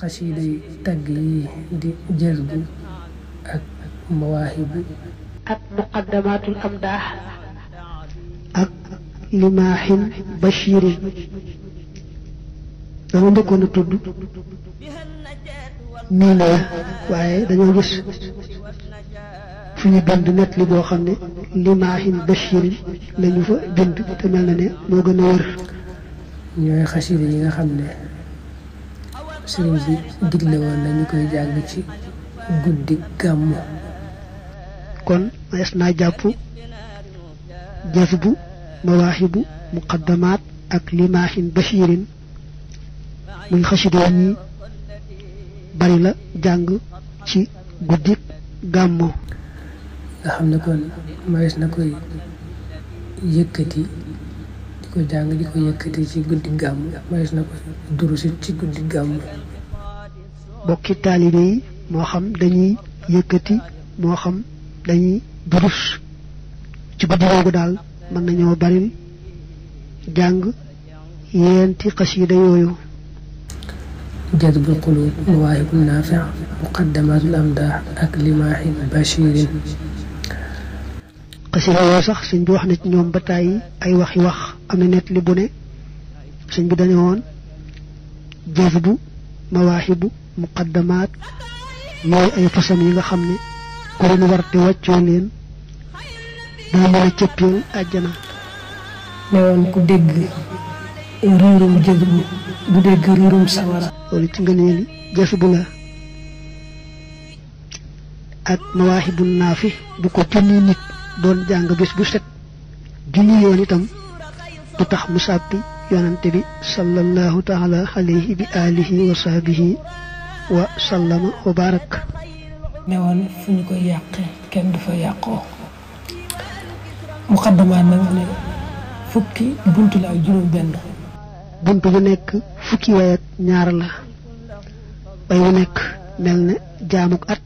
xasida yi tagg yi di jazbu ak mawaahibu ak muqaddamatul amdaax ak limaahin bashirin dama njëkkoon a tudd nii la waaye dañoo gis fu ñu bind net li boo xam ne limaahin bashirin lañu fa bind te mel na ne moo gën a wër. ñooy xasida yi nga xam ne sëriñ bi digle woon nañu koy jàng ci guddi gàmmu. kon maes naa jàpp jazbu mawaahibu muqaddamaat ak limaahin bashirin muy xasida yi bari la jàng ci guddi gàmmu. nga xam ne kon maes na koy yëkkati di ko jàng di ko yëkkati ci guddi gàmmu maes na ko durusit ci guddi gàmmu. bokki taalibe yi moo xam dañuy yëkkati moo xam dañuy durus ci guddi googu daal mën nañoo baril jàng yeenti xasida yooyu. jazbul quluub mawaahibun naafi' muqaddamatul amdaax ak limaahin bashirin. xasida yooyu sax sëñ bi wax na ci ñoom ba tàyyi ay waxi wax am na net li bu ne sëñ bi dañu woon jazbu mawaahibu muqaddamaat yooyu ay fasam yi nga xam ne ku leen war te wàccoo leen doo mën a cëppeel àjjana. ne woon ku dégg riirum jazbu du dégg riirum sawara. loolu ci ngëneeli jazbu la. ak mawaahibu naafi bu ko junni nit doon jàng bés bu set junni yoon itam du tax mu sàppi yonante bi sallallahu taala alayhi bi alihi wa sahbihi wa sallama wa barak. ne woon fu ñu koy yàqee kenn du fa yàqoo. muqaddamaat nag ne fukki buntu la ak juróom benn. buntu bu nekk fukki way ak ñaar la way wu nekk mel ne jaamuk at